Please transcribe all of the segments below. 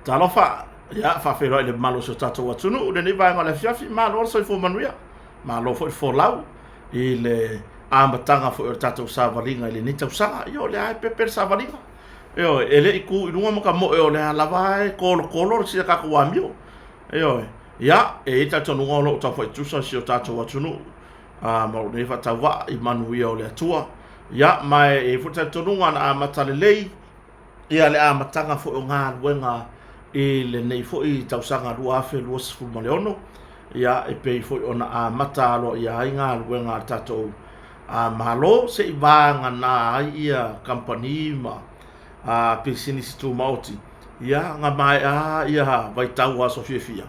Talofa, ia, faafeiloai i le mamalu o si o tatou atunuu i lenei vaega o le afiafi, malo le soifua manuia, malo foi le folau i le amataga foi o le tatou savaliga i lenei tausaga. Ia o lea e pepe le savaliga. Ioe, e le i tu i luga ma ka moe o lea lava e tolotolo si a tatou amio. Ioe, ia, e i ai le talitonuga o lo o tau faitusa si o tatou atunuu ma lou nei faatauvaa i manuia o le Atua. Ia, ma e i ai foi le talitonuga na amata lelei ia le amataga foi o galuega i lenei foi tausaga 2026, ia e pei foi ona amata aloaia ai galuega a le tatou Malo se i vagana ai ia kamupani ma pisinisi tumaoti, ia na maea ia vaitau o aso fiafia,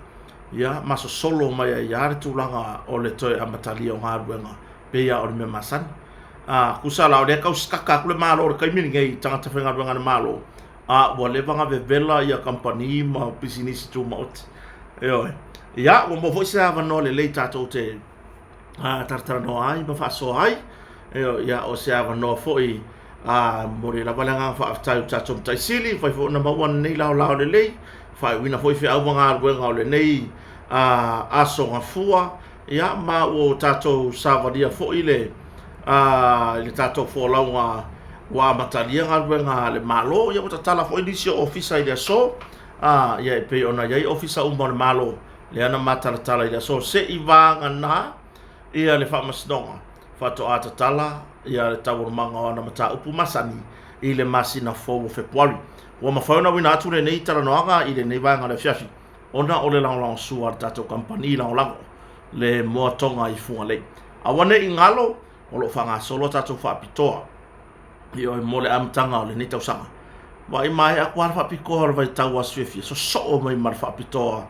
ia ma sosolo mai ai lava le tulaga o le toe amatalia o galuega pei lava o le mea masani. A, tusa la o lea e tau sikaka atu le Malo i le taimi lenei i tagata faigaluega a le Malo, a ua leva ona vevela ia kamupani ma pisinisi tumaoti. Ioe. Ia, ua maua foi se avanoa lelei tatou te talatalanoa ai ma faasoa ai. Ioe, ia o se avanoa foi a momoli lava le agaga faafetai i le tatou Matai Sili, mafai foi ona maua lenei laolao lelei, faaiuina foi feau ma galuega o lenei aso Gafua, ia ma ua tatou savalia foi le i le tatou folauga ua amatalia galuega a le Malo, ia ua tatala foi nisi o ofisa i le aso, ia e pei ona i ai ofisa uma o le Malo, lea na matalatala i le aso se i vagana ia le Faamasinoga faatoa tatala ia le taualumaga o ana mataupu masani i le masina fou o Fepuari. Ua mafai ona uina atu lenei talanoaga i lenei vaega o le afiafi ona o le lagolagosua a le tatou kamupani lagolago le Moatoga i Fugalei. Aua ne i galo, o lo o faagasolo a tatou faapitoa ioe mo le amataga o lenei tausaga. Vaai maea atu lava le faapitoa o le vaitau aso fiafia, sosoo mai ma le faapitoa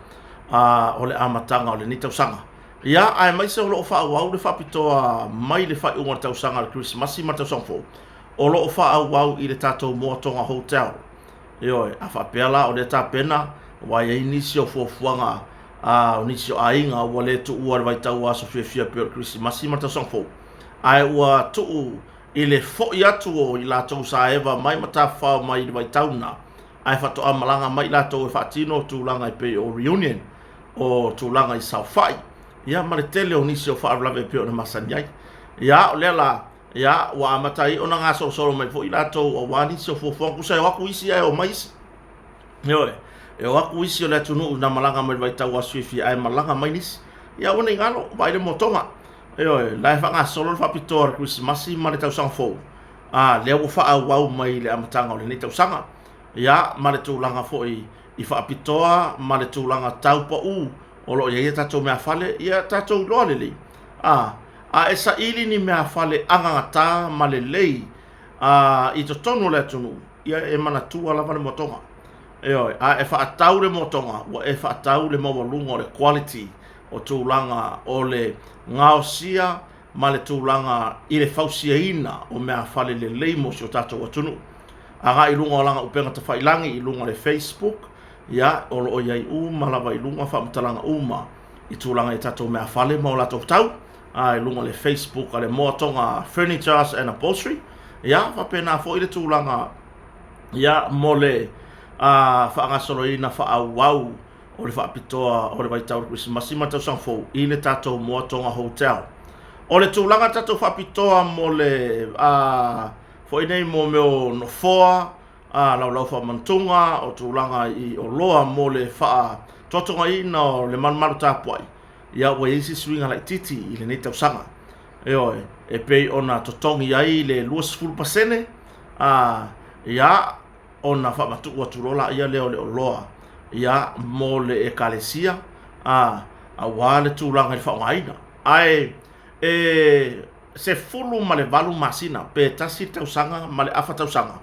o le amataga o lenei tausaga. Ia, aemaise o lo o faaauau le faapitoa mai le faaiuga o le tausaga o le Kerisimasi ma le tausaga fou, o lo o faaauau i le tatou Moatoga Hotel. Ioe, a faapea la o lea tapena, ua i ai nisi o fuafuaga a o nisi o aiga ua le tuua le vaitau aso fiafia pei o le Kerisimasi ma le tausaga fou, ae ua tuu i le foi atu o i latou sa eva mai ma tafafao mai i le vaitau lena, ae faatoa malaga mai i latou e faatino tulaga e pei o reunion, o tulaga i saofai, ia ma le tele o nisi o faalavelave e pei ona masani ai. Ia, o lea la, ia, ua amata ai ona gasolosolo mai foi i latou aua nisi o fuafuaga, tusa e o atu isi ae o mai isi. Ioe, e o atu isi o le atunuu na malaga mai le vaitau aso fiafia ae malaga mai nisi. Ia aua ne i galo, vaai le motoga. Ioe, la e faagasolo le faapitoa o le Kerisimasi ma le tausaga fou, a lea ua faaauau mai i le amataga o lenei tausaga. Ia, ma le tulaga foi i faapitoa ma le tulaga tau pau o lo o i ai a tatou meafale, ia tatou iloa lelei, a, a e saili ni meafale agagata ma lelei a, i totonu o le atunuu, ia e manatua lava le motoga. Ioe, a e faatau le motoga, ua e faatau le maualuga o le quality o tulaga o le gaosia ma le tulaga i le fausiaina o meafale lelei mo si o tatou atunuu. Agai i luga o lana upega tafailangi i luga o le Facebook, ia, o lo o i ai uma lava i luga faamatalaga uma i tulaga i tatou meafale ma o latou tau, a i luga o le Facebook a le Moatoga Furnitures and Upholstery, ia, faapena foi le tulaga, ia, mo le faagasoloina faaauau o le faapitoa o le vaitau o le Kerisimasi ma le tausaga fou i le tatou Moatoga Hotel. O le tulaga tatou faapitoa mo le foi nei mo mea o nofoa, laulau faamantuga, o tulaga i oloa mo le faatoatogaina o le malumalu tapuai, ia ua i ai se suiga laitiiti i lenei tausaga. Ioe, e pei ona totogi ai le 20%, ia, ona faamatuu atu loa laia lea o le oloa ia mo le ekalesia a aua le tulaga i le faaaogaina. Ae e 18 masina pe tasi le tausaga ma le afa tausaga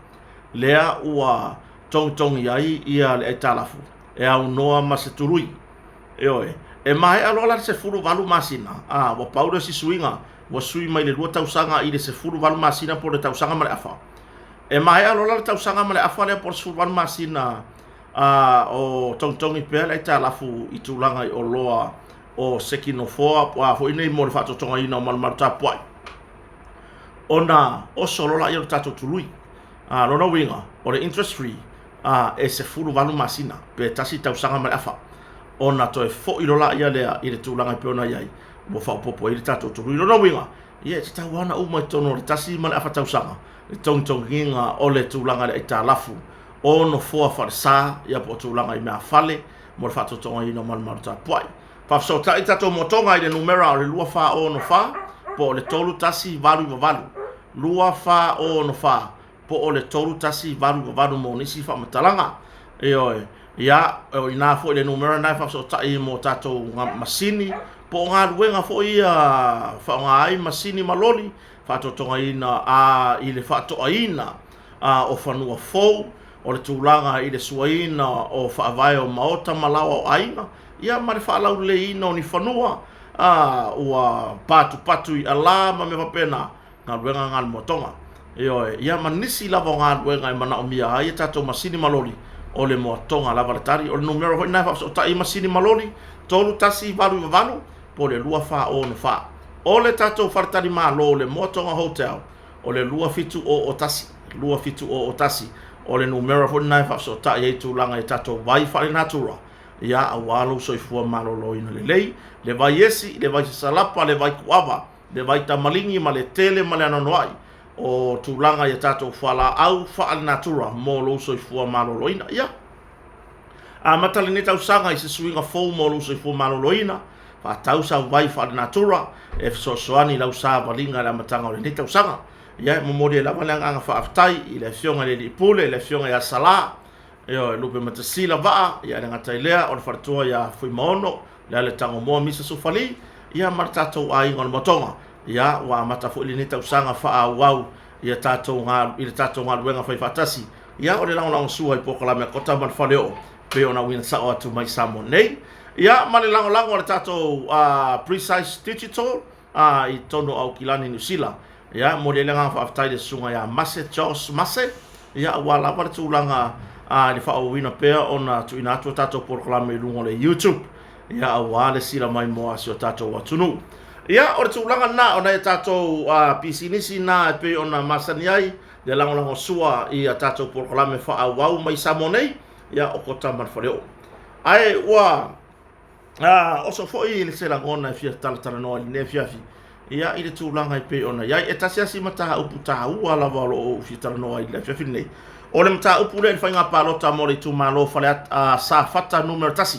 lea ua togitogi ai ia le aitalafu e aunoa ma se tului. Ioe, e maea loa la le 18 masina, a ua pau lea o si suiga, ua sui mai le 2 tausaga i le 18 masina po o le tausaga ma le afa. E maea loa la le tausaga ma le afa lea po o le 18 masina a o togitogi pea le aitalafu i tulaga i oloa o seki nofoa a foi nei mo le faatotogaina o malumalu tapuai, ona oso loa lea o le tatou tului. A lona uiga, o le interest free, a, e 18 masina pe tasi tausaga ma le afa ona toe fo'i loa lea lea i le tulaga e pei ona i ai ua faaopoopo ai le tatou tului. Lona uiga, ia e tatau lava ona uma i totonu o le tasi ma le afa tausaga le togitogiina o le tulaga i le aitalafu o nofoa falesa ia po o tulaga i meafale mo le faatotogaina o malumalu tapuai. Faafesootai tatou motoga i le numera o le 2464 po o le 3188, 2464 po o le 3188 mo nisi faamatalaga. Ioe, ia, o i ina foi le numera lena e faafesootai mo tatou masini po o galuega foi ia faaaoga ai masini ma loli faatotogaina a i le faatoaina a o fanua fou, o le tulaga i le suaina o faavae o maota ma laoa o aiga, ia ma le faalauleleiina o ni fanua a ua patupatu i alā ma mea faapena, galuega na a le moatoga. Ioe, ia ma nisi lava o galuega e manaomia ai a tatou masini ma loli, o le moatoga lava le tali. O le numera foi lena e faafesootai ai masini ma loli, 3188 po o le 2464. O le tatou faletalimalo o le Moatoga Hotel, o le 2701, 2701, o le numera foi lena e faafesootai ai tulaga i tatou vai faalenatura, ia aua lou soifua maloloina lelei, le vai esi, le vai sasalapa, le vai kuava, le vai tamaligi ma le tele ma le anoanoai o tulaga i a tatou fualaau faalenatura mo lou soifua maloloina. Ia, amata lenei tausaga i se suiga fou mo lou soifua maloloina, faatau sau vai faalenatura e fesoasoani i lau savaliga i le amataga o lenei tausaga. Ia, e momoli ai lava le agaga faafetai i le Afioga i le Alii Pule, le Afioga ia Salã, ioe, Lupematasila Vaa, ia e le gata i lea o le faletua ia Fuimaono, Leale Tagomoa Misa Sufali, ia ma le tatou aiga o le Motoga. Ia, ua amata foi lenei tausaga faaauau i a tatou i le tatou galuega faifaatasi. Ia, o le lagolagosua i polokalame a Kota ma le Faleoo pei ona uiga sao atu mai Samoa nei. Ia, ma le lagolago a le tatou Precise Digital i totonu o Aukilani, Niu Sila. Ia, e momoli ai le agaga faafetai i le susuga ia Mase Josh Mase, ia, aua lava le tulaga i le faaauauina pea ona tuuina atu o tatou polokalame i luga o le YouTube, ia, aua le sila maimoa a si o tatou atunuu. Ia, o le tulaga lena o nai a tatou pisinisi na e pei ona masani ai le lagolagosua i a tatou polokalame faaauau mai Samoa nei, ia, o Kota ma le Faleoo. Ae ua oso foi i se lagona e fia talatalanoa i lenei afiafi, ia, i le tulaga e pei ona i ai. E tasi lava si mataupu taua lava o lo o ou fia talanoa ai i le afiafi lenei, o le mataupu lea i le faiga palota mo le itumalo Faleata, Safata Nu.1,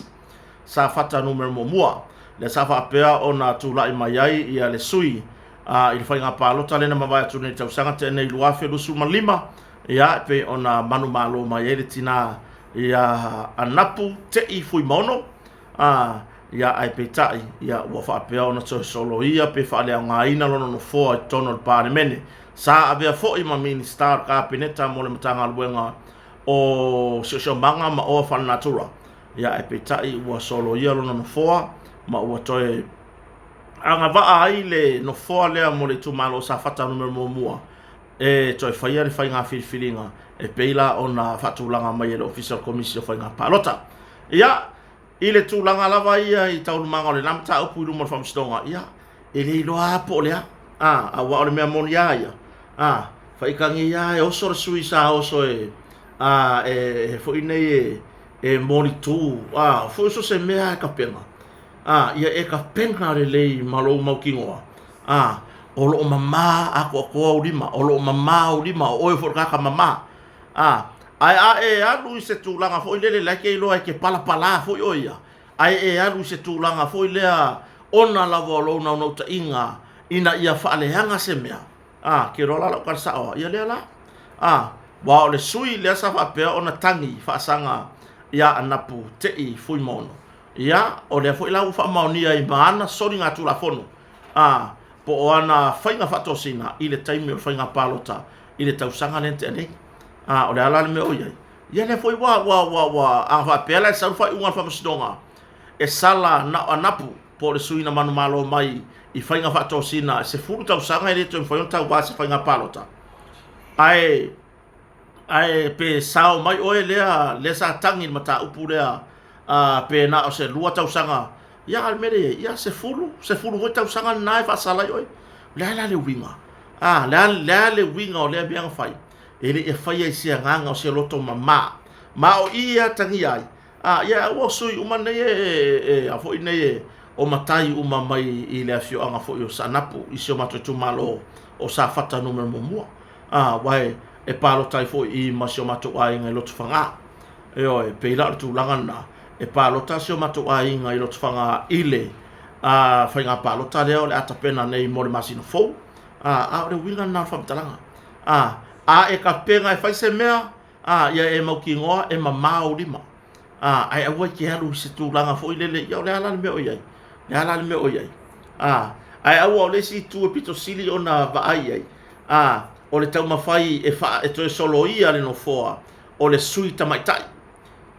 Safata Nu.1, lea sa faapea ona tulai mai ai ia le sui i le faiga palota lea na mavae atu nei i le tausaga tea nei 2025, ia, e pei ona manumalo mai ai le tina ia Anapu Te'i Fuimaono, a, ia, ae peitai, ia, ua faapea ona toe soloia pe faaleaogaina lona nofoa i totonu o le Palemene. Sa avea foi ma Minisita o le Kapeneta mo le Matagaluega o Siosiomaga ma Oa Faalenatura, ia, ae peitai ua soloia lona nofoa ma ua toe agavaa ai le nofoa lea mo le itumalo o Safata Nu.1 e toe faia le faiga filifiliga e pei la ona faatulaga mai e le Ofisa o le Komisi o Faiga Palota. Ia, i le tulaga lava ia i taualumaga o lena mataupu i luma o le Faamasinoga, ia, e le iloa lava po o le a, a, aua o le mea moni lava ia, a, faitagi lava e oso le sui sa oso e, a, e, e foi nei e, e molitu, a, foi so se mea e tapena, a, ia e tapena lelei ma lou mautinoa, a, o lo o mamā atoatoa ou lima, o lo o mamā ou lima, o oe foi o le tagata mamā, a, ae a e alu i se tulaga foi lele la e te iloa e te palapalā foi oe ia, ae e alu i se tulaga foi lea ona lava o lou naunautaiga ina ia faaleaga se mea, a, ke iloa la lau tala sao lava, ia lea la, a, aua o le sui lea sa faapea ona tagi faasaga iā Anapu Te'i Fuimaono, ia, o lea foi la ua faamaonia ai ma ana soligatulafono, a, po o ana faiga faatosina i le taimi o le faiga palota i le tausaga lea na tea nei. A, o le a la le mea o i ai? Ia lea foi ua, ua, ua, ua, a faapea la e sau le faaiuga a le Faamasinoga, e sala na o Anapu po o le sui na manumalo mai i faiga faatosina e 10 tausaga e le toe mafai ona tauva i se faiga palota. Ae Ae pe sao mai oe lea, lea sa tagi i le mataupu lea, a, pe na o se lua tausaga, ia a o le mea lea e i ai, ia sefulu, sefulu foi tausaga lena e faasala ai oe. O le a la le uiga? A, le a, le a le uiga o lea mea na fai? E le i faia i se agaga o se loto mama. Ma o i e atagia ai, a, ia aua o sui uma nei e, e, e a foi nei e, o matai uma mai i le afioaga foi o Saanapu i si o matou itumalo o Safata Nu.1. A, aua e, e palota ai foi i ma si o matou aiga i Lotofaga. Ioe, e pei la o le tulaga lena, e palota si o matou aiga i Lotofaga i le a, faiga palota lea o le a tapena nei mo le masina fou. A, a o le uiga lena o le faamatalaga. A, a e tapena e fai se mea, a, ia e mautinoa e mamao ou lima. A, ae aua e te alu i se tulaga foi lele, ia o le a la le mea o i ai? O le a la le mea o i ai? A, ae aua o le isi itu e pito sili ona vaai i ai, a, o le taumafai e, faa, e toe soloia le nofoa o le sui tamaitai.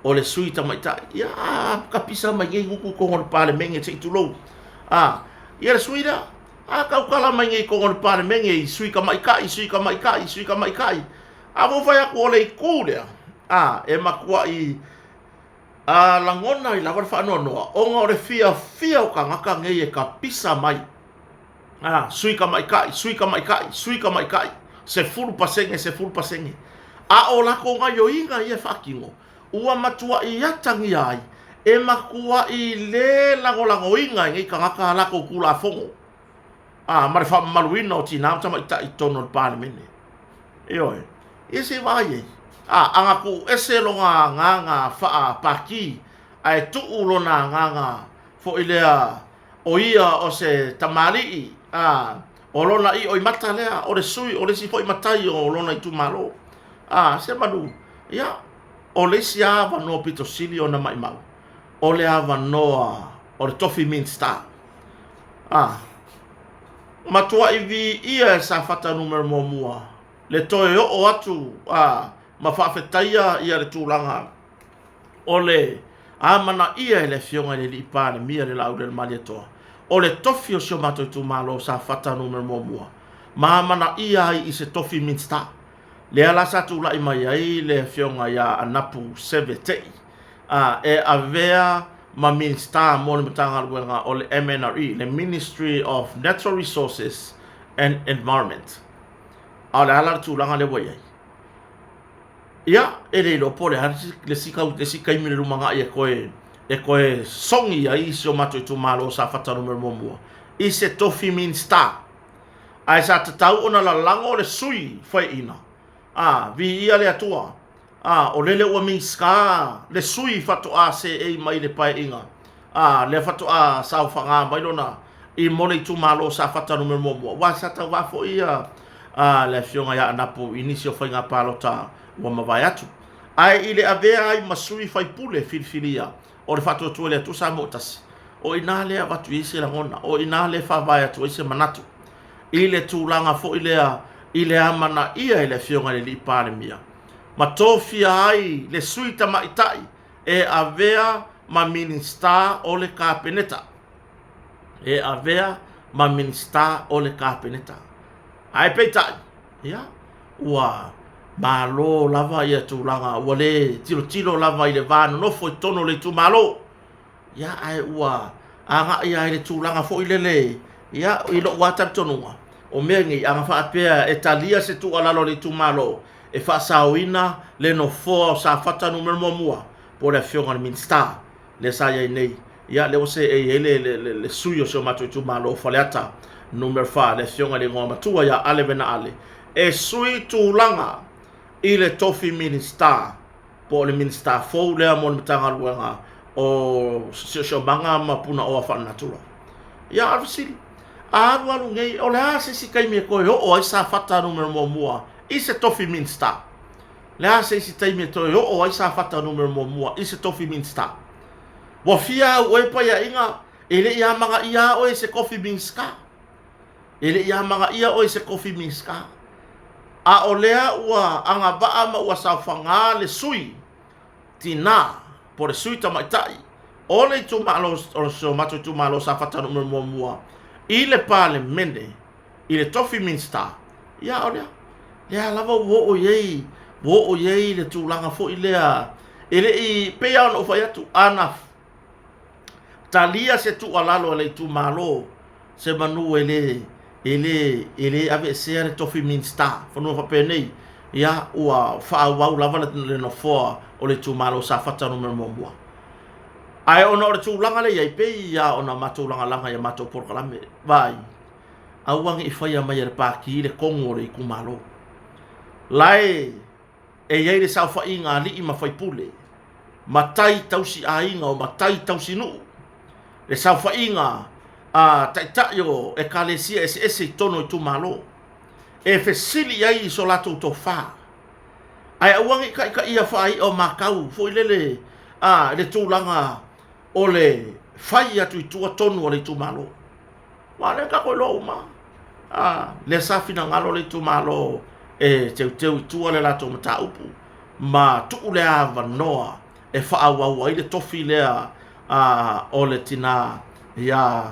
O le sui tamaitai. Ia, a, kapisa mai nei gutu i totonu o le Palemene, se i tulou. A, ia le sui lea, a tautala mai nei i totonu o le Palemene i sui tamaitai, sui tamaitai, sui tamaitai. A ua ou fai atu o le itu lea, a, e matuai a, lagona ai lava le faanoanoa, ona o le fiafia o tagata nei e kapisa mai, a, sui tamaitai, sui tamaitai, sui tamaitai, 10%, 10%. A o latou gaioiga ia e faatino, ua matuai atagia ai, e matuai le lagolagoina e nei tagata a latou Tulafono, a, ma le faamamaluina o tinā ma tamaitai i totonu o le Palemene. Ioe. Ia se i vaai ai. A, ana tuu ese lona agaga faa-Pātī, ae tuu lona agaga foi lea o ia o se tamalii, a, o lona io i mata lea, o le sui, o le isi foi matai o lona itumalo. A, se manu, ia, o le isi lava avanoa pito sili ona maimau, o le avanoa o le tofi Minisita. A, matuai viia e Safata Nu.1 le toe oo atu a, ma faafetaia ia le tulaga o le amanaia e le Afioga i le Alii Palemia le Laaulialemalietoa o le tofi o si o matou itumalo o Safata Nu.1 ma amanaia ai i se tofi Minisita. Lea la sa tulai mai ai le Afioga ia Anapu Seve Te'i a, e avea ma Minisita mo le Matagaluega o le MNRE, le Ministry of Natural Resources and Environment. A o le a la le tulaga lea ua i ai? Ia, e le iloa po o le a le isi, le isi taimi i le lumanai e toe, e toe sogi ai si o matou itumalo o Safata Nu.1 i se tofi Minisita. Ae sa tatau ona lalago le sui faiaina, a, viia le Atua, a, o lele ua Minisita le sui faatoa seei mai le Paeaiga, a, lea faatoa saofaga mai lona i mo le itumalo o Safata Nu.1, aua sa tauva foi ia a, le Afioga ia Anapu i nisi o faiga palota ua mavae atu. Ae i le avea ai ma sui faipule filifilia o le Faatuatua i le Atua Samoa Tasi, o i ina lea e avatu i ai se lagona, o i ina lea e faavae atu ai se manatu i le tulaga foi lea i le amanaia e le Afioga i le Alii Palemia ma tofia ai le sui tamaitai e avea ma Minisita o le Kapeneta. E avea ma Minisita o le Kapeneta. Ae peitai, ia, ua malo lava ia tulaga, ua le tilotilo lava i le va nonofo i totonu o le itumalo. Ia, ae ua agai lava i le tulaga foi lele, ia, i lou lava talitonuga, o mea nei, ana faapea e talia se tuualalo a le itumalo e faasaoina le nofoa o Safata Nu.1 po o le Afioga i le Minisita lea sa i ai nei, ia, lea ua seei ai le, le, le, le sui o si o matou itumalo o Faleata Nu.4, le Afioga i le Igoamatua ia Ale Vena Ale, e sui tulaga i le tofi Minisita po o le Minisita fou lea mo le Matagaluega o Siosiomaga ma Punaoa Faalenatura. Ia, a o le fesili, a alu alu nei, o le a se isi taimi e toe oo ai Safata Nu.1 i se tofi Minisita? Le a se isi taimi e toe oo ai Safata Nu.1 i se tofi Minisita? Ua fia au oe Paiaiga, e le i amanaia oe i se tofi Minisita. E le i amanaia oe i se tofi Minisita. A o lea ua agavaa ma ua saofaga le sui tinā po o le sui tamaitai o le itumalo o si o matou itumalo o Safata Nu.1 i le Palemene i le tofi Minisita, ia o lea, lea lava ua oo i ai, ua oo i ai le tulaga foi lea e le i, pei lava ona ou fai atu, ana talia se tuualalo a le itumalo, se manu e le, e le, e le aveesea le tofi Minisita, fanua faapenei. Ia, ua faaauau lava le nofoa o le itumalo o Safata Nu.1. Ae ona o le tulaga lea e i ai, pei lava ona matou lagalaga i a matou polokalame, vaai, aua ne i faia mai e le Pati le tonu o le itumalo. La e e i ai le saofaiga a alii ma faipule, matai tausi aiga o matai tausi nuu, le saofaiga a taitai o ekalesia eseese i totonu o itumalo, e fesili i ai i so latou tofa, ae aua ne i taitaia faai'a o matau foi lele a le tulaga o le fai atu i tua tonu a le itumalo. Aua o lea na tatou iloa uma lava, lea sa finagalo le itumalo e teuteu i tua le latou mataupu ma tuu le avanoa e faaauau ai le tofi lea o le tina ia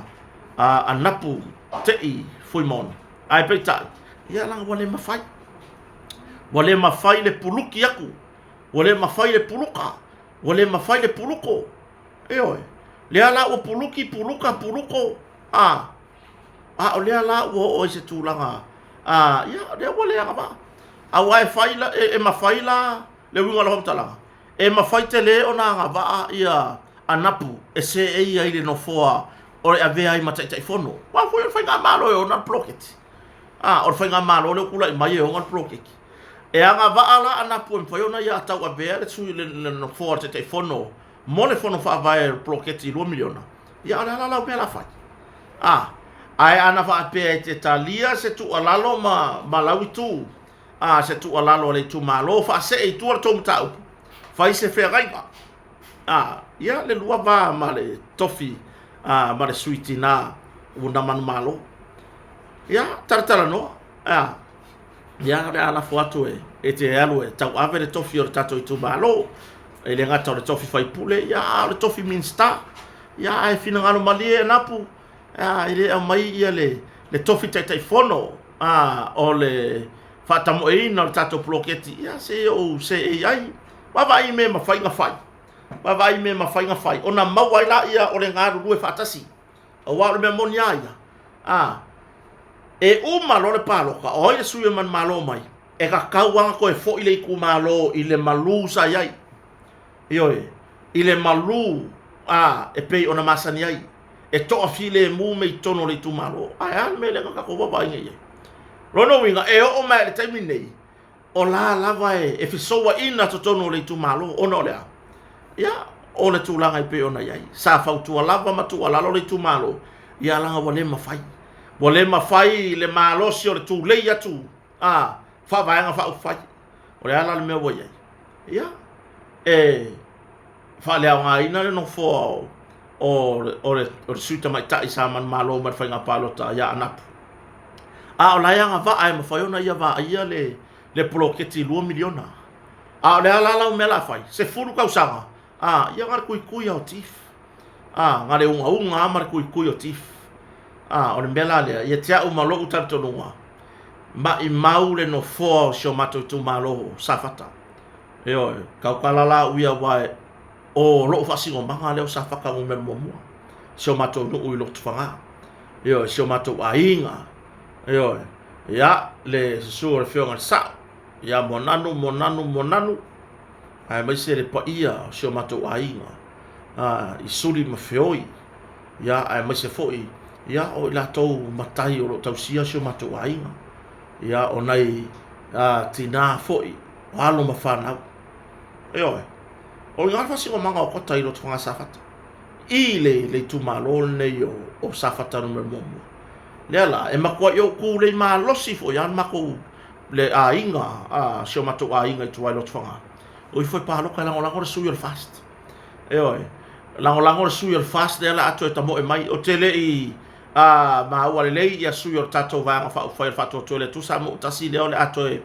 Anapu Tei Fuimaono. Ae peitai, ia leaga ua le mafai, ua le mafai le puluki atu, ua le mafai le puluka, ua le mafai le puluko, ioe, lea la ua puluki, puluka, puluko, a, a o lea la ua oo ai i se tulaga, a, ia, lea ua le agavaa. Aua e fai la, e mafai la le uiga o lau faamatalaga, e mafai tele ona agavaa ia Anapu e seei ai i le nofoa o le avea ai ma Taitaifono. Aua foi o le Faigamalo e ona le poloketi. A, o le Faigamalo lea ua tulai mai e ona le poloketi. E agavaa la Anapu e mafai ona ia tauavea le sui le nofoa o le Taitaifono mo le Fono Faavae o le poloketi $2 miliona. Ia a o le a la lau mea o le a fai? A, ae ana faapea e te talia se tuualalo ma, ma lau itu, a, se tuualalo a le itumalo, faasee i tua le tou mataupu, fai se feagaiga. A, ia le lua va ma le tofi a, ma le sui tina ua na manumalo. Ia, talatalanoa. A, ia, o le a lafo atu e, e te alu e tauave le tofi o le tatou itumalo. E le gata o le tofi faipule, ia, a o le tofi Minisita. Ia, ae finagalo malie Anapu, a, e le aumai ia le, le tofi Taitaifono a, o le faatamoeina o le tatou poloketi, ia, se i ou seei ai. Vaavaai i mea e mafai ona fai, vaavaai i mea e mafai ona fai, ona maua ai lea o le galulue faatasi. Aua o le mea moni lava ia, a, e uma loa le palota, o ai le sui o manumalo mai, e tatau lava ona toe foi le itumalo i le malu sa i ai. Ioe, i le malu a, e pei ona masani ai, e toafilemu mea i totonu o le itumalo. Ae a le mea lea na tatou vaavaai nei i ai? Lona uiga, e oo mai lava i le taimi lenei, o la lava e fesouaina totonu o le itumalo ona o le a? Ia, o le tulaga e pei ona i ai. Sa fautua lava ma tuualalo le itumalo, ia leaga ua le mafai. Ua le mafai le malosi o le tulei atu a faa-Vaega Faaupufai. O le a la le mea ua i ai? Ia, e faaleaogaina le nofoa o le sui tamaitai sa manumalo mai le faiga palota ia Anapu. A o la e agavaa e mafai ona ia vaaia le poloketi $2 miliona. A o le a la lau mea o le a fai? 10 tausaga, a, ia na o le tuitui lava o Chief. A, na o le ugauga lava ma le tuitui o Chief. A, o le mea la lea, ia te au ma lou talitonuga, maimau le nofoa o si o matou itumalo o Safata. Ioe, tautala la au ia aua o lou faasinomaga lea o Safata Nu.1, si o matou nuu i Lotofaga. Ioe, si o matou aiga. Ioe, ia, le susu o le Afioga i le Sao, ia Moananu, Moananu, Moananu, aemaise le paia o si o matou aiga i Suli ma Feoi, ia, aemaise foi, ia, o i latou matai o lo o tausia si o matou aiga, ia, o nai tinā foi, o alo ma fanau. Ioe, o i ina le faasinomaga o Kota i Lotofaga Safata, i le itumalo lenei o Safata Nu.1. Lea la, e matuai ou tulei malosi foi lava le matou le aiga, a, si o matou aiga i tua i Lotofaga, o ifo e palota e lagolago le sui o le FAST. Ioe, lagolago le sui o le FAST lea o le a toe tamoe mai. Ou te le i maua lelei ia sui o le tatou Vaega Faaupufai o le Faatuatua i le Atua, sa maua tasi lea o le a toe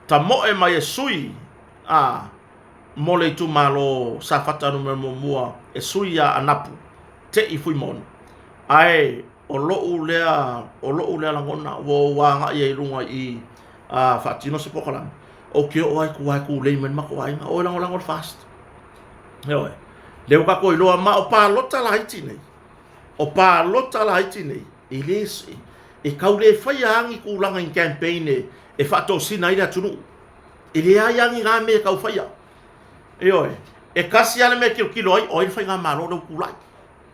tamoe mai e sui a mo le itumalo Safata Nu.1 e sui ia Anapu Tei Fuimaono. Ae o lou lea, o lou lea lagona ua ou agai ai i luga i i a faatino se polokalame, ou te oo lava i tua e tulei mai le matou aiga, o e lagolago le FAST. Ioe. Lea ua tatou iloa, ma o palota laiti nei, o palota laiti nei, e le, e tau le faia lava ni tulaga i ni campaign e faatosina ai le atunuu. E leai lava ni na mea e tau faia. Ioe, e tasi lava le mea e tilotilo ai, o ai le faigamalo lea ua tulai.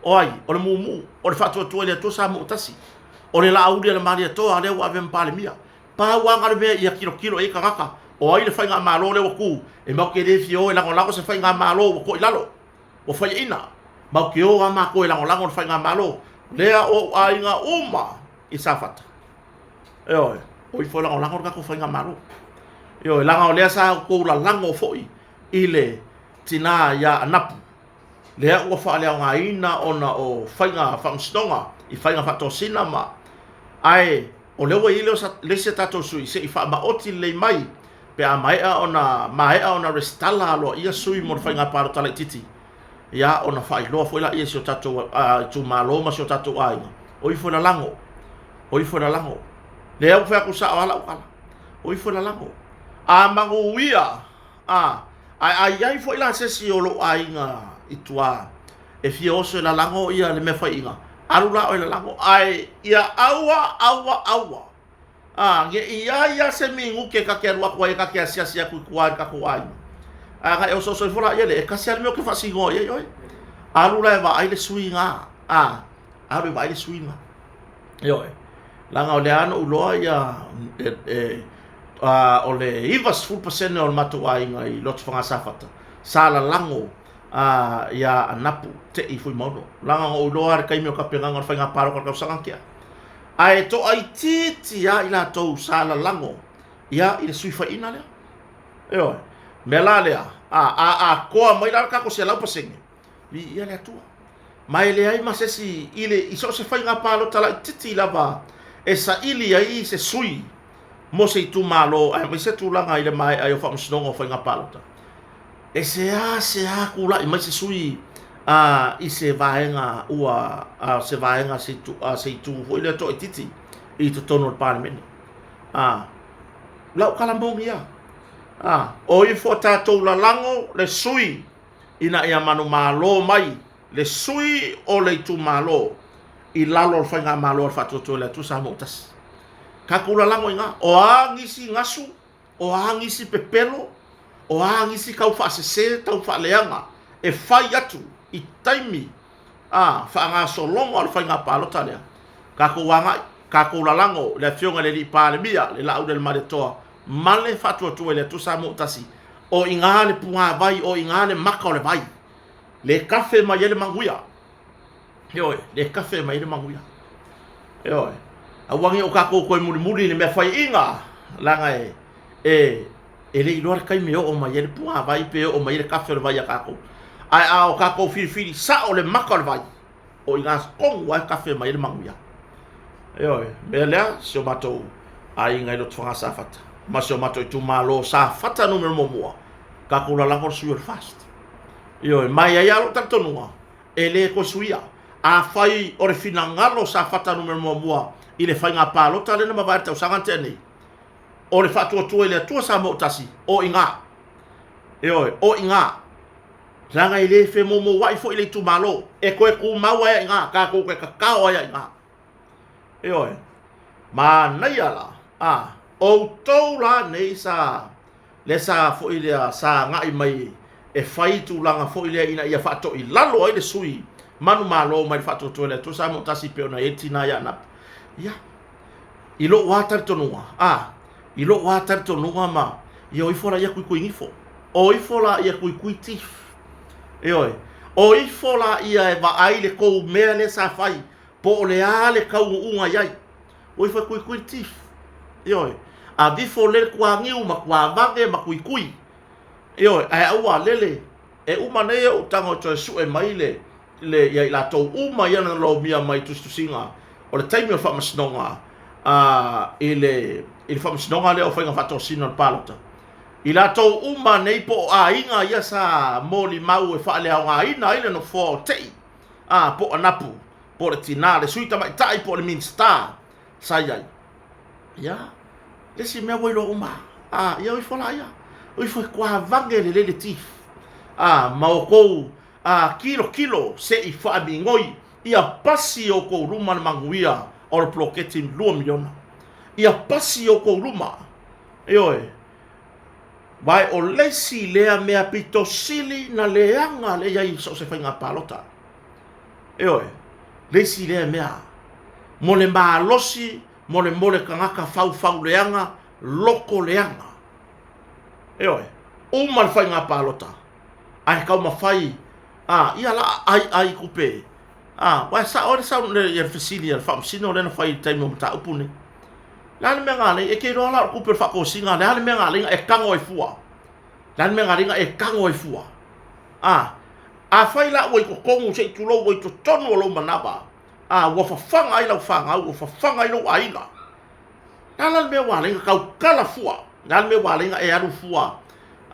O ai? O le mumu, o le faatuatua i le Atua Samoa tasi. O le Laauli a le Malietoa lea ua avea ma Palemia. Pau lava na o le mea ia tilotilo i ai tagata, o ai le faigamalo lea ua tu, e matou te le fia o e lagolago se faigamalo ua to'i lalo, ua faiaina. Matou te o lava matou e lagolago le faigamalo lea o ou aiga uma i Safata. Ioe, o ifo e lagolago le tatou faigamalo. Ioe, leaga o lea sa outou lalago foi i le tina ia Anapu, lea ua faaleaogaina ona o faiga faamasinoga i faiga faatosina ma ae o lea ua i ai le isi a tatou sui se i faamaoti lelei mai pe a maea ona maea ona resitala aloaia sui mo le faiga palota laitiiti ia ona faailoa foi laia i si o tatou itumalo ma si o tatou aiga o ifo e lalago o ifo e lalago lea ua fai atu sao lava lau tala o ifo e lalago a manuia A, ae a i ai foi la se isi o lou aiga i tua e fia oso e lalago ia le mea faiina, alu la oe lalago, ae ia aua, aua, aua, a, ne i ai lava se minute ta te alu atu ai ta te asiasi atu i tua i le tatou aiga, ae ana e osooso ifo la i ai, e tasi lava le mea ou te faasinoa i ai oe, alu la e vaai le sui lena, a, alu e vaai le sui lena. Ioe, leaga o lea lava na ou iloa ia, e, o le 90% o le matou aiga i Lotofaga Safata sa lalago ia Anapu Tei Fuimaono. Leaga na ou iloa lava le taimi o tapenaga o le faiga palota i le tausaga na tea. Ae toaitiiti lava i latou sa lalago ia i le sui faiina lea. Ioe. Mea la lea, a atoa mai la le tatou 100%, Viia le Atua. Ma e leai ma se isi i le i so o se faiga palota laitiiti lava e saili ai se sui mo se itumalo aemaise tulaga i le maea ai o faamasinoga o faiga palota. E seasea tulai mai se sui a i se vaega ua a se vaega se itu a se itu foi lea toaitiiti i totonu o le Palemene. A lau tala moni lava. A o ifo tatou lalago le sui ina ia manumalo mai le sui o le itumalo i lalo o le faigamalo a le Faatuatua i le Atua Samoa ua Tasi. Tatou lalago i ina, o a nisi gasu, o a nisi pepelo, o a nisi tau faasese, tau faaleaga e fai atu i taimi a faagasologa o le faiga palota lea, tatou agai, tatou lalago i le Afioga i le Alii Palemia, le Laaulialemalietoa ma le Faatuatua i le Atua Samoa ua Tasi, o i ina le pugāvai, o i ina le maka o le vai, le kafe mai ai le manuia. Ioe, le kafe mai ai le manuia. Ioe, aua ne i o tatou toe mulimuli i le mea faiaina, leaga e, e, e le iloa le taimi e oo mai ai le pugāvai pe oo mai ai le kafe o le vai ia tatou. Ae a o tatou filifili sao le maka o le vai, o i ina tonu lava e kafe mai ai le manuia. Ioe, mea lea, si o matou aiga i Lotofaga Safata, ma si o matou itumalo Safata Nu.1, tatou lalago le sui o le FAST. Ioe, ma e i ai lava lou talitonuga, e le toe suia. Afai o le finagalo o Safata Nu.1 i le faiga palota lea na mavae i le tausaga na tea nei, o le faatuatua i le Atua Samoa ua Tasi, o i ina. Ioe, o i ina. Leaga e le femoumouai foi le itumalo, e toe tumau ai i ina, tatou toe tatao ai i ina. Ioe, manaia la, a, outou la nei sa, lea sa foi lea, sa agai mai e fai tulaga foi lea ina ia faatoilalo ai le sui manumalo mai le faatuatua i le Atua Samoa Tasi pei ona i ai le tina ia Anapu. Ia, i lou lava talitonuga, a, i lou lava talitonuga ma, ia o ifo la ia tuituigifo, o ifo la ia tuitui chief, ioe, o ifo la ia e vaai le tou mea lea sa fai, po o le a le taunuuga i ai, o ifo e tuitui le chief, ioe, avifo le tuaniu ma tuavane ma tuitui, ioe, ae aua lele, e uma nei ou tago e toe sue mai le le, ia i latou uma ia na lomia mai tusitusiga o le taimi o le faamasinoga a, i le, i le faamasinoga lea o faiga faatosina o le palota. I latou uma nei po o aiga ia sa molimau e faaleaogaina ai le nofoa o Tei, a, po o Anapu, po o le tina, le sui tamaitai po o le Minisita sa i ai. Ia, le isi mea ua iloa uma, a, ia o ifo la ia, o ifo e tuavane lelei le chief, a, ma outou A kilokilo se i faamigoi ia pasi i outou luma le manuia o le poloketi $2 miliona. Ia pasi i outou luma. Ioe. Vae o le isi lea mea pito sili na leaga lea i ai i so o se faiga palota. Ioe, le isi lea mea mo le malosi mo le mole tagata faufau leaga, loko leaga. Ioe, uma le faiga palota ae taumafai a ia la a ai ai tupe a aua e sao ai le sau le fesili a le faamasino lea na fai i le taimi o mataupu nei. Le a le mea na alai e te iloa la o le tupe o le faatosina le a le mea na alai na e tago ai fua. Le a le mea na alai na e tago ai fua. A afai la ua i totonu se i tulou ua i totonu o lou manava a ua fafaga ai lau fanau ua fafaga ai lou aiga. Le a la le mea ua alai na tautala fua. Le a le mea ua alai na e alu fua.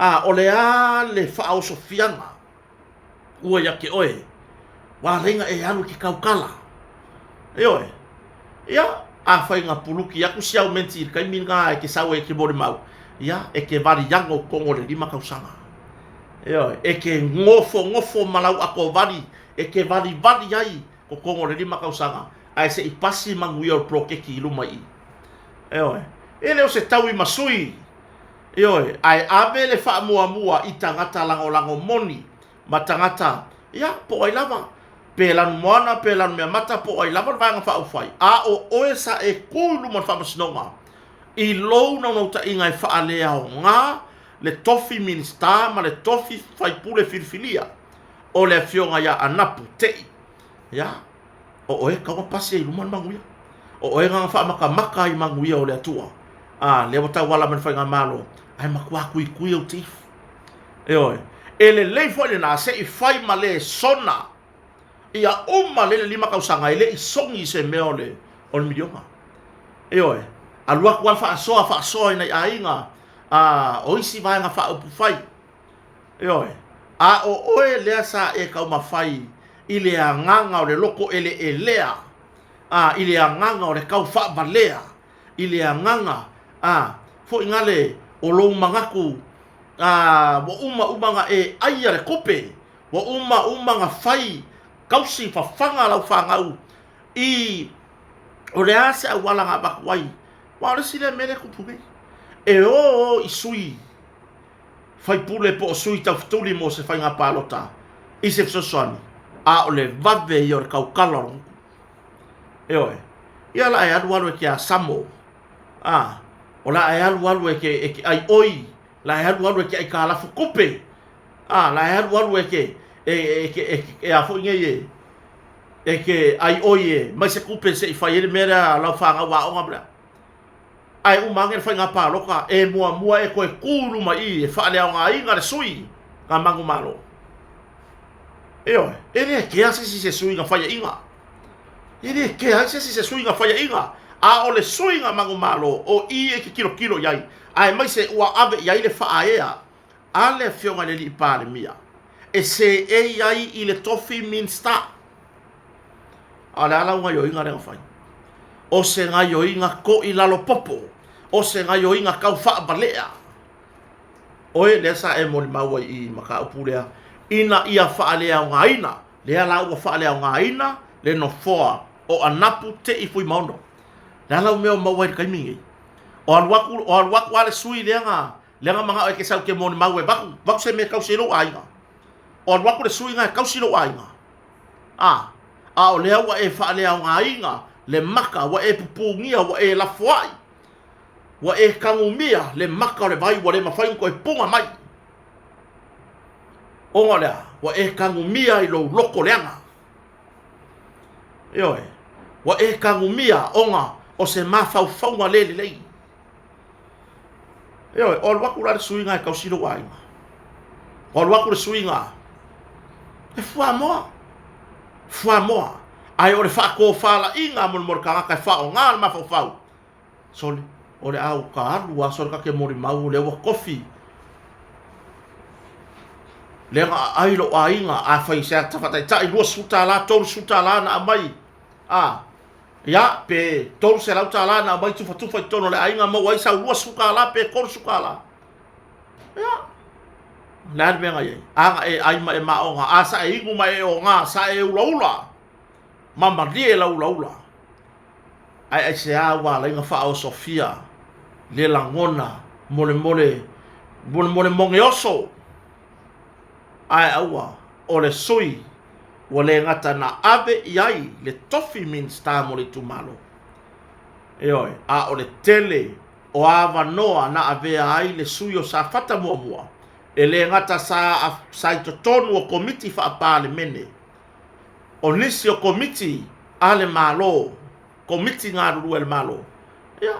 A o le a le faaosofiaga ua ia te oe, ua alai na e alu e te tautala. Ioe. Ia, afai na puluki atu si au menti i le taimi lena e te sau ai e te molimau, ia, e te valiago i totonu o le lima tausaga. Ioe. E te nofonofo ma lau atovali, e te valivali ai totonu o le lima tausaga, ae se i pasi manuia o le poloketi i luma i i. Ioe. E le o se taui ma sui. Ioe, ae ave le faamuamua i tagata lagolago moni ma tagata, ia, po o ai lava, pe lanumoana, pe lanumeamata, po o ai lava le Vaega Faaupufai, a o oe sa e kū i luma o le Faamasinoga i lou naunautaiga e faaleaoga le tofi Minisita ma le tofi faipule filifilia o le Afioga ia Anapu Tei, ia, o oe e tatau ona pasi ai i luma le manuia. O oe na faamatamata i manuia o le Atua. A, lea ua tauala mai le Faigamalo, ae matua tuitui au te ifo. Ioe. E lelei foi lena se i fai ma lesona ia uma lele lima tausaga e le i sogi i se mea o le, o le miliona. Ioe. Alu atu lava faasoa, faasoa i nai aiga, a, o isi vaega faaupufai. Ioe. A o oe lea sa e taumafai i le agaga o le loto eleelea, a, i le agaga o le tau faavalea, i le agaga, a, foi gale o lou manatu, a, ua uma uma na e aia le tupe, ua uma uma na fai tausi fafaga lau fanau i, o le a se auala na avatu ai? Aua o le isi lea mea lea e tupu nei, e o o i sui faipule po o sui taufetuli mo se faiga palota i se fesoasoani, a o le vave ia o le tautala o le gutu. Ioe. Ia la e alu alu e ke asamo, a, o la e alu alu e ke, e ke ai oi, la e alu alu e ke aikalafu kupe, a, la e alu alu e ke, e, e, e, e, e, a foi nei e, e ke ai oi e mai se kupe se i fai ai le mea lea lau fanau aoga ma lea. Ae uma ane le faiga palota, e muamua e toe kū i luma i i e faaleaogaina le sui na manumalo. Ioe, e le kea se isi se sui na faiaʻiga. E le kea ai se isi se sui na faiaʻiga. A o le sui na manumalo, o i e te tilotilo i ai, aemaise ua ave i ai le faaea a le Afioga i le Alii Palemia e seei ai i le tofi Minista. A o le a lau gaioiga lea na fai? O se gaioiga koʻi lalo popo, o se gaioiga tau faavalea. Oe lea sa e molimau ai i mataupu lea, ina ia faaleaogaina, lea la ua faaleaogaina le nofoa o Anapu Te'i Fuimaono. Le a lau mea o maua ai i le taimi lenei? O alu atu, o alu atu lava le sui lea na, lea na manao e te sau e te molimau e avatu, avatu se mea e tausi ai lou aiga. O alu atu le sui lena e tausi lou aiga. A, a o lea ua e faaleaogaina le maka, ua e pupugia, ua e lafoai, ua e tagumia le maka o le vai ua le mafai ona toe puga mai. Ona o le a? Ua e tagumia i lou loto leaga. Ioe, ua e tagumia ona o se mafaufauga le lelei. Ioe, o alu atu la le suiga e tausi lou aiga. O alu atu le suiga e fuamoa, fuamoa. Ae o le faatofalaiga mo le tagata e faaaoga le mafaufau, sole, o le a uta alu lava sole ta te molimau o lea ua tofi. Lea na aai lou aiga, afai se ata faataitai $20, $30 na aumai, a, Ia, pe $300 na aumai tufatufa i totonu o le aiga maua ai sau $20 pe $30. Ia, o le a le mea na i ai? A na e ai ma e maoga, a sa e inu ma e oga, sa e ulaula, ma malie lau ulaula. Ae aisea ua ala ai ona faaosofia le lagona molemole Mo le mogeoso, ae aua, o le sui ua le gata na ave i ai le tofi Minisita mo le itumalo, ioe, a o le tele o avanoa na avea ai le sui o Safata muamua, e le gata sa, sa i totonu o Komiti Faa-Palemene, o nisi o Komiti a le Malo, Komiti galulue a le Malo, ia,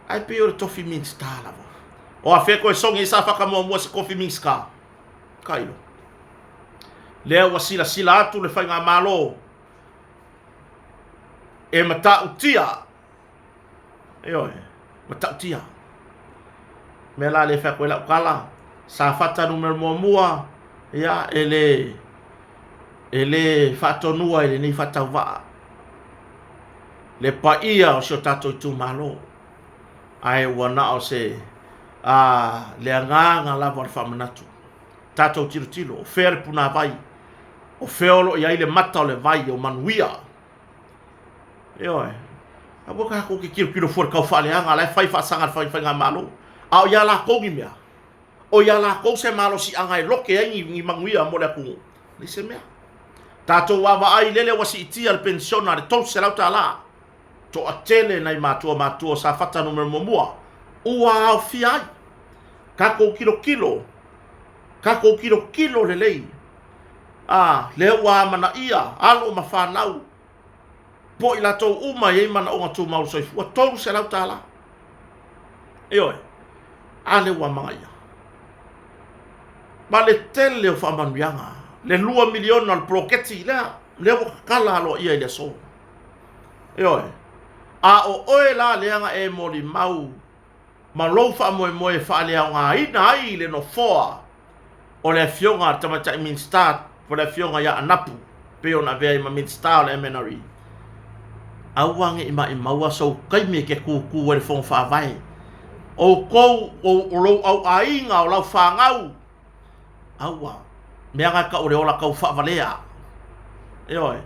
ae pei o le tofi Minisita lava. O afea koe sogi ai Safata muamua se tofi Minisita? Kailo. Lea ua silasila atu le Faigamalo e matautia, ioe, matautia. Mea la lea fai atu ai lau tala, Safata numera muamua, ia, e le, e le faatonua i lenei faatauvaa le paia o si o tatou itumalo, ae ua na o se a, le agaga lava o le faamanatu. Tatou tilotilo, o fea le punavai, o fea o lo o i ai le mata o le vai o manuia. Ioe, aua tatou te tilotilo fua i le tau faaleaga, la e fai faasaga e le Faigamalo, a o ia latou ni mea, o ia latou se malosiaga e lote ai ni manuia mo le atunuu, leai se mea. Tatou vaavaai lele ua siitia le penisiona i le $300, toatele nai matua matua o Safata Nu.1 ua aofia ai. Tatou tilotilo, tatou tilotilo lelei, a, lea ua amanaia alo ma fanau po o i latou uma e i ai manaoga tumau o le soifua, $300. Ioe, a lea ua amanaia. Ma le tele o faamanuiaga, le $2 miliona o le poloketi lea, lea ua tatala aloaia i le aso. Ioe, a o oe la lea na e molimau ma lou faamoemoe e faaleaogaina ai le nofoa o le Afioga a le Tamaitai Minisita po o le Afioga ia Anapu pei ona avea ai ma Minisita o le MNRE, aua ne i maimaua sou taimi e te tūtū ai i le Fono Faavae. Outou, o lou auaiga, o lau fanau, aua, mea na e tau o le ola tau faavalea. Ioe,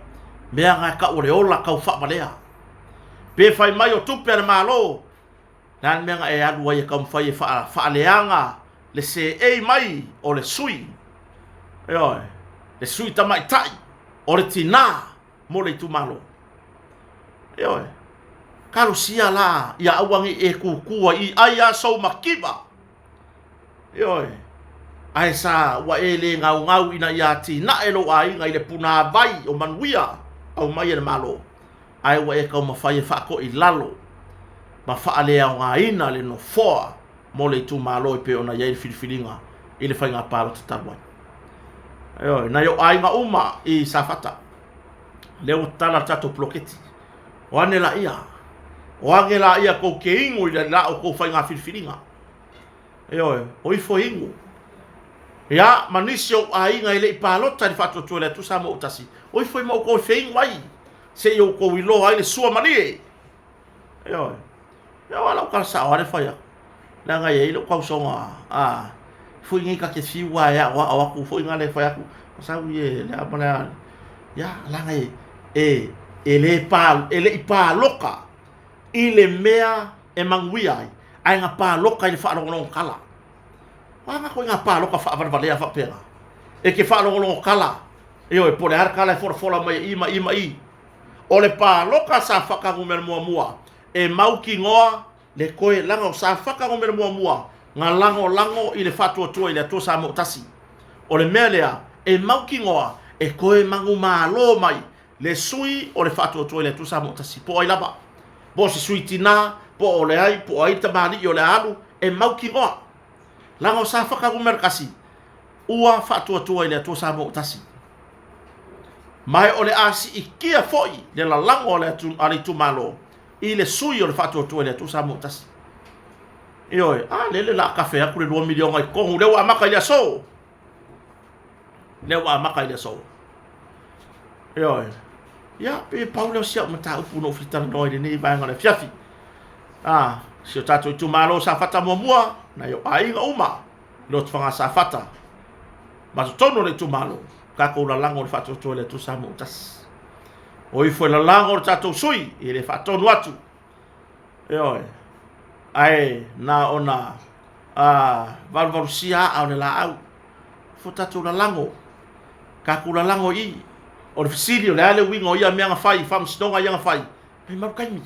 mea na e tau o le ola tau faavalea. Pe fai mai o tupe a le Malo, Le a le mea na e alu ai e taumafai e faaleaga le seei mai o le sui, ioe, le sui tamaitai o le tinā mo le itumalo. Ioe, talosia la ia aua ne i e tūtū ai i ai a sou mativa. Ioe, ae sa ua e le gaugau ina ia atinae lou aiga i le punāwai o manuia aumai e le Malo. ae ua e taumafai e faatoilalo ma faaleaogaina le nofoa mo le itumalo e pei ona i ai le filifiliga i le faiga palota talu ai. Ioe, nai ou aiga uma i Safata, lea ua tatala le tatou poloketi. O ane laia, o ane laia tou te inu i le la outou faiga filifiliga. Ioe, o ifo e inu. Ia, ma nisi o ou aiga e le i palota i le faatuatua i le Atua Samoa ua tasi, o ifo i ma outou e feinu ai. Se i outou iloa ai le sua malie. Ioe. Ia o lau tala sao lava lea fai atu. Leaga e i ai lou tausoga a foi nei ta te fiu lava e aoao atu foi na le fai atu. Sau ie le a ma le a. Ia leaga e e e le pa e le i paloka i le mea e manuia ai, ae na paloka i le faalogologo tala. O a ngā koe ngā paloka faavalevalea faapena? E te faalogologo tala. Ioe, po o le a le tala e folafola mai e i ma i ma i. O le paloka Safata numera muamua e mautinoa le toe laga o Safata numera muamua na lagolago i le faatuatua i le Atua Samoa tasi. O le mea lea e mautinoa e toe manumalo mai le sui o le faatuatua i le Atua Samoa tasi, po o ai lava, po o se sui tinā, po o le ai, po o ai le tamalii o le a alu, e mautinoa. Leaga o Safata numera tasi, ua faatuatua i le Atua Samoa ua tasi. Ma o le a siitia foi le lalago a le itumalo i le sui o le faatuatua i le Atua Samoa ua tasi. Ioe, a lele la a kafe atu le 2 miliona i totonu, lea ua amata i le aso. Lea ua amata i le aso. Ioe. Ia, pe pau lea o si au mataupu na ou fia talanoa i lenei vaega o le afiafi. A, si o tatou itumalo Safata muamua, nai ou aiga uma, Lotofaga Safata, ma totonu o le itumalo, tatou lalago le faatuatua i le Atua Samoa ua tasi. O ifo e lalago le tatou sui, e le faatonu atu. Ioe. Ae na ona Valuvalusia aa o le laau. Fo tatou lalago. Tatou lalago i i. O le fesili, o le a le uiga o ia mea na fai, faamasinoga ia na fai? Maimau le taimi.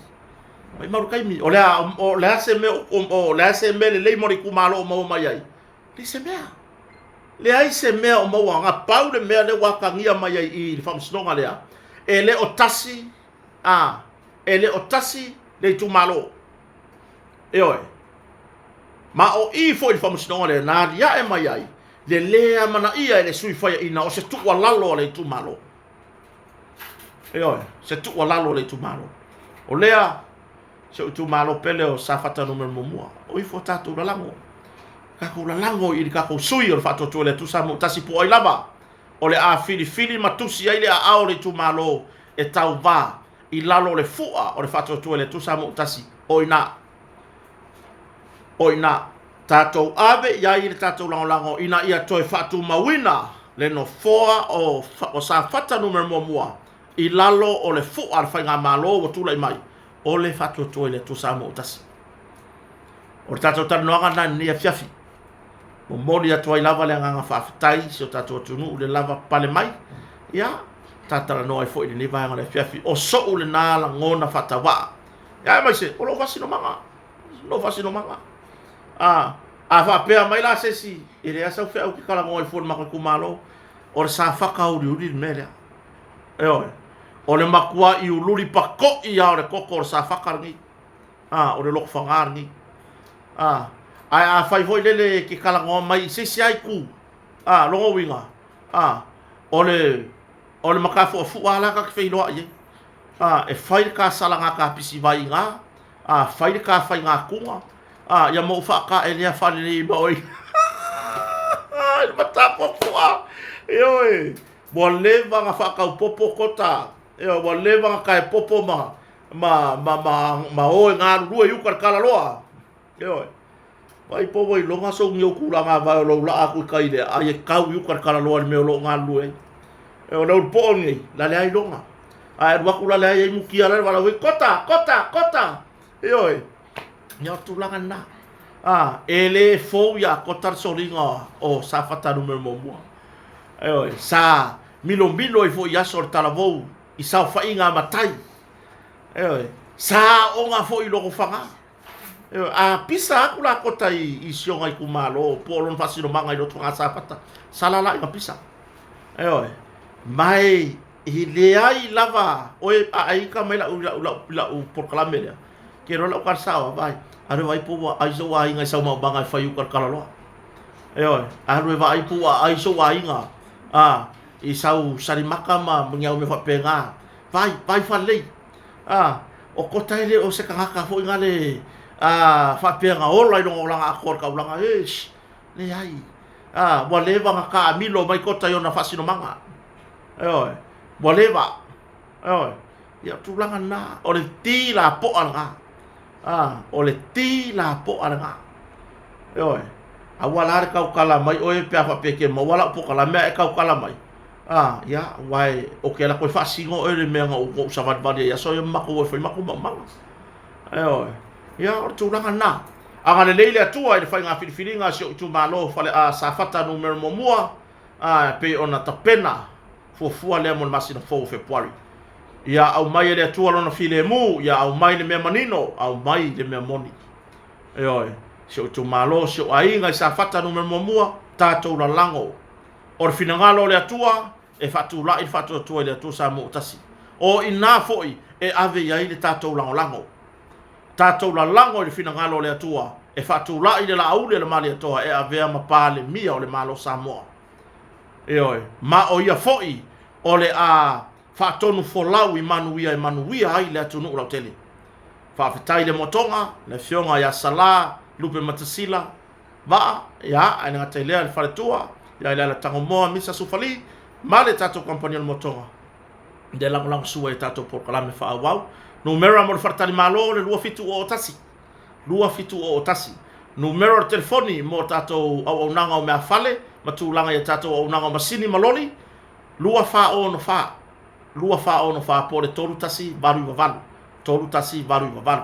Maimau le taimi. O le a, o le a se mea, o le a se mea lelei mo le itumalo o maua mai ai? Leai se mea. Leai se mea o maua. Na pau le mea lea ua atagia mai ai i i le faamasinoga lea, e le o tasi, a, e le o tasi le itumalo. Ioe. Ma o i foi i le faamasinoga lea na aliae mai ai le lē amanaia e le sui faiaina o se tuualalo a le itumalo. Ioe, se tuualalo a le itumalo. O lea, si ou itumalo pele o Safata Nu.1, o ifo tatou lalago. Tatou lalago i le tatou sui o le Faatuatua i le Atua Samoa Tasi po o ai lava o le a filifili ma tusi ai le aao o le itumalo e tauva i lalo o le fua o le Faatuatua i le Atua Samoa Tasi, o i ina. O i ina. Tatou ave i ai le tatou lagolago ina ia toe faatumauina le nofoa o Safata Nu.1 i lalo o le fua a le Faigamalo ua tulai mai, o le Faatuatua i le Atua Samoa Tasi. O le tatou talanoaga lena i lenei afiafi. Momoli atu ai lava le agaga faafetai i si o tatou atunuu i le lava pale mai. Ia, ta talanoa ai foi i lenei vaega o le afiafi. O so'u lena lagona faatauvaa. Ia, aemaise, o lou faasinomaga. Lou faasinomaga. A, a faapea mai la se isi, e leai sau feau e te talanoa ai fua i le matou itumalo, o le Safata uliuli le mea lea. Ioe. O le matuai uliuli pato'i lava o le toto o le Safata lenei. A, o le Lotofaga lenei. A, ae afai foi lele e te talanoa mai i se isi lava itu, a, lona uiga, a, o le, o le matafuafua lava la ta te feiloai ai. A, e fai le ta salaga tapisivai i ina, a, fai le ta faigatuna, a, ia ma ou faataelea faalelei ma oe i le matafuafua. Ioe, ua leva ona faataupopo Kota, ioe, ua leva ona taepopo ma, ma, ma, ma, ma o e galulue i uka i le Talaloa. Ioe. Vaai po ua iloga sou niu tulaga vae o lou laa atu i tai lea, ai e tau i uka i le Talaloa i le mea o lo o galulue ai. O le ulu poo lenei, la leai iloga. A e alu atu la leai ai mutia la le valaau ai, Kota! Kota! Kota! Ioe. Ia o le tulaga lena. A, e le fou iā Kota le soliga o Safata Nu.1. Ioe, sa milomilo ai foi i aso o le talavou i saofaiga a matai. Ioe, sa aoga foi i Lotofaga. Ioe, a pisa atu la Kota i si ona itumalo po o lona faasinomaga i Lotofaga Safata, sala la ina pisa. Ioe, ma e leai lava oe a ita mai lau lau lau lau polokalame lea, ke iloa lau tala sao vaai, alu e vaai po ua ai sou aiga i sau maumaga e fai i uka i le Talaloa. Ioe, alu e vaai po ua ai sou aiga a i sau salimata ma ni au mea faapena, vaai, vaai faalelei. A, o Kota e le o se tagata foi na le a, faapea na ola i lona olaga atoa i le taulaga, eish, leai. A, ua leva ona taamilo mai Kota i ona faasinomaga. Ioe, ua leva. Ioe, ia o tulaga lena, o le ti lapoa lena. A, o le ti lapoa lena. Ioe, aua la le tautala mai oe pe a faapea e te maua lau polokalame ae e tautala mai. A, ia, aua e, ou te alu atu e faasino oe i le mea na ou savalivali ai i aso ia ma matou o e fai matou maumaga. Ioe, ia o le tulaga lena. Agalelei le Atua i le faiga filifiliga a si ou itumalo fale, a, Safata numera muamua, a, e pei ona tapena fuafua lea mo le masina fou o Fepuari. Ia aumai e le Atua Lona filemu, ia aumai le mea manino, aumai le mea moni. Ioe, si ou itumalo, si ou aiga i Safata numera muamua, tatou lalago. O le finagalo o le Atua, e faatulai le faatuatua i le Atua Samoa Tasi. O i ina foi e ave i ai le tatou lagolago. Tatou lalago i le finagalo o le Atua, e faatulai le Laauli a le Malietoa e avea ma Palemia o le Malo Samoa. Ioe, ma o ia foi o le a faatonu folau i manuia e manuia ai le atunuu lautele. Faafetai i le motoga, le Afioga ia Sala Lupematasila Vaa, ia, ae le gata i lea le faletua, ia i le ala Tagomoa Misa Sufali, ma le tatou kamupani o le motoga, le lagolagosua i tatou polokalame faaauau. Numera mo le faletalimalo le 2701, 2701. Numera o le telefoni mo tatou auaunaga o meafale ma tulaga i a tatou auaunaga o masini ma loli, 2464, 2464 po o le 3188, 3188.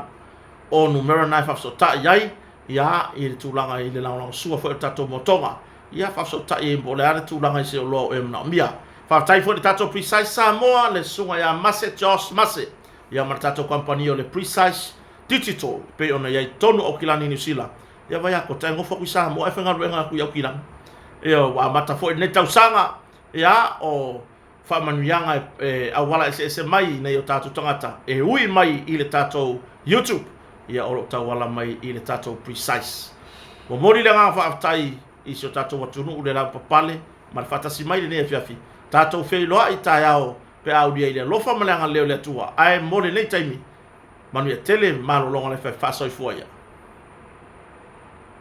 O numera na e faafesootai ai. Ia, i le tulaga i le lagolagosua foi o le tatou motoga, ia faafesootai ai po o le a le tulaga i se oloa o e manaomia. Faafetai foi i le tatou Precise Samoa, le susuga ia Mase Josh Mase, ia ma le tatou kamupani o le Precise Digital, e pei ona i ai tonu Aukilani Niu Sila. Ia vai a kota e gofo atu i Samoa ae faigaluega atu i Aukilani. Ia, ua amata foi lenei tausaga, ia, o faamanuiaga e auala eseese mai i nai o tatou tagata e ui mai i le tatou YouTube, ia o lo o tauala mai i le tatou Precise. Momoli le agaga faafetai i si o tatou atunuu le lavapapale ma le faatasi mai i lenei afiafi. Tatou feiloai taeao pe a aulia i le alofa ma le agalelei o le Atua. Ae mo lenei taimi, manuia tele malologa o le afiafi. Faasoifua ia.